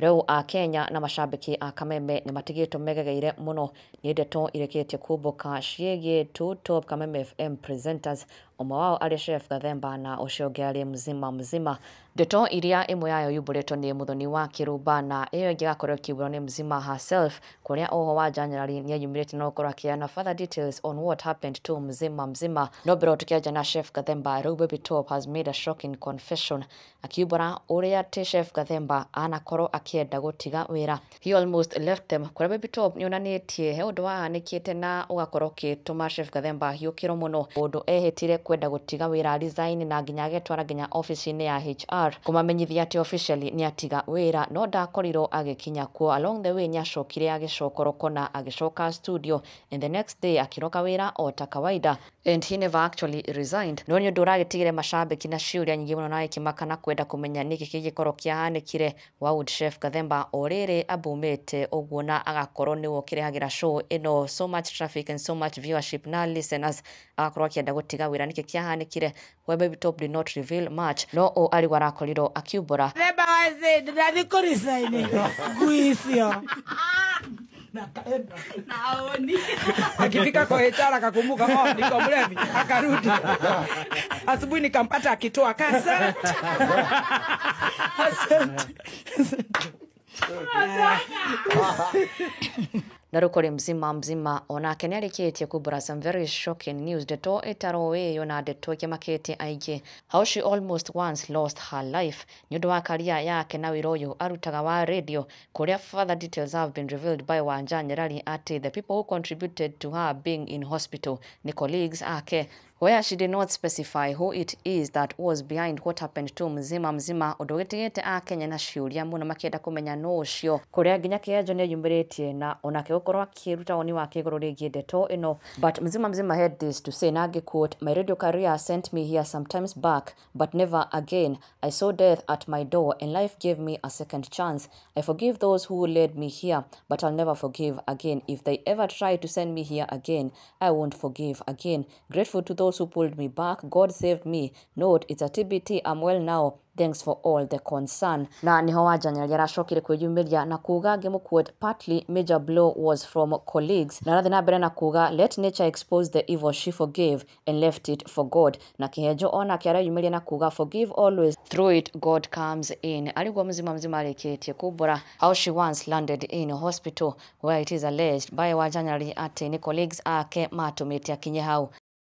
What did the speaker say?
Rĩu a Kenya na macambĩki a Kameme nĩ matigĩtwo megegeire mũno nĩ ndeto irĩkĩtie kumbũka ciĩgiĩ two top Kameme FM presenters, ũmwe wao arĩ Chef Gathemba na ũcio ũngĩ arĩ Mzima Mzima. Ndeto iria ĩmwe yayo yumbũrĩtwo nĩ Muthoni wa Kĩrumba na ĩyo ĩngĩ ĩgakorwo ĩkiumbũrwo nĩ Mzima herself, kũrĩa oho Wanja Nyarari nĩeyumĩrĩtie na gũkorwo akĩheana further details on what happened to Mzima Mzima. No mbere tũkĩanjia na Chef Gathemba, rĩu Baby Top has made a shocking confession akiumbũra ũrĩa atĩ Chef Gathemba anakorwo akĩenda gũtiga wĩra. He almost left them. Kũrĩa Baby Top nĩonanĩtie he ũndũ wahanĩkĩte na ũgakorwo ũgĩtũma Chef Gathemba ahiũkĩrwo mũno, ũndũ ehĩtire kwenda gũtiga wĩra, resign, na nginya agetwara nginya ofici-inĩ ya HR kũmamenyithia atĩ officially nĩ atiga wĩra, no ndakorirwo agĩkinya kuo. Along the way nĩacokire agĩcokoroko na agĩcoka studio, and the next day akĩroka wĩra o ta kawaida, and he never actually resigned. No nĩ ũndũ ũragĩtigire macambĩki na ciũria nyingĩ mũno na gĩkĩmaka na kwenda kũmenya nĩkĩ kĩngĩkorwo kĩahanĩkire. Why would Chef Gathemba o rĩrĩ abumĩte ũguo na agakorwo nĩwe ũkĩrehagĩra show ĩno so much traffic and so much viewership na listeners, agakorwo akĩenda gũtiga wĩra? Nĩkĩ kĩahanĩkire? Well, Baby Top did not reveal much, no o arĩguo arakorirwo akiumbũra. Themba waci ndĩrathiĩ kũricaini ngui icio. Akifika kwa HR akakumbuka, "Oh, niko mlevi," akarudi. Asubuhi nikampata akitoa kasete. Asante. Na rĩu kũrĩ Mzima Mzima, onake nĩarĩkĩtie kumbũra some very shocking news, ndeto ĩtarwo ĩyo na ndeto ĩkĩmakĩtie aingĩ, how she almost once lost her life nĩ ũndũ wa career yake na wĩra ũyũ arutaga wa radio, kũrĩa further details have been revealed by Wanja Nyarari atĩ the people who contributed to her being in hospital nĩ colleagues ake, where she did not specify who it is that was behind what happened to Mzima Mzima, ũndũ ũgĩtigĩte akenya na ciũria mũno makĩenda kũmenya nũ ũcio, kũrĩa nginya Kĩenjo nĩeyumĩrĩtie na onake gũkorwo akĩruta woni wake igũrũ rĩgiĩ ndeto ĩno. But Mzima Mzima had this to say, na quote, "My radio career sent me here sometimes back, but never again. I saw death at my door and life gave me a second chance. I forgive those who led me here, but I'll never forgive again. If they ever try to send me here again, I won't forgive again. Grateful to those who pulled me back. God saved me. Note, it's a TBT. I'm well now. Thanks for all the concern." Na niho Wanja Nyarari aracokire kwĩyumĩria na kuga, ngĩmũquote, "Partly major blow was from colleagues," na arathiĩ na mbere na kuga, "Let nature expose the evil. She forgave and left it for God." Na Kĩhenjo onake areyumĩria na kuga, "Forgive always. Through it God comes in." Arĩguo Mzima Mzima arĩkĩtie kumbũra how she once landed in a hospital, where it is alleged by Wanja Nyarari atĩ nĩ colleagues ake matũmĩte akinye hau.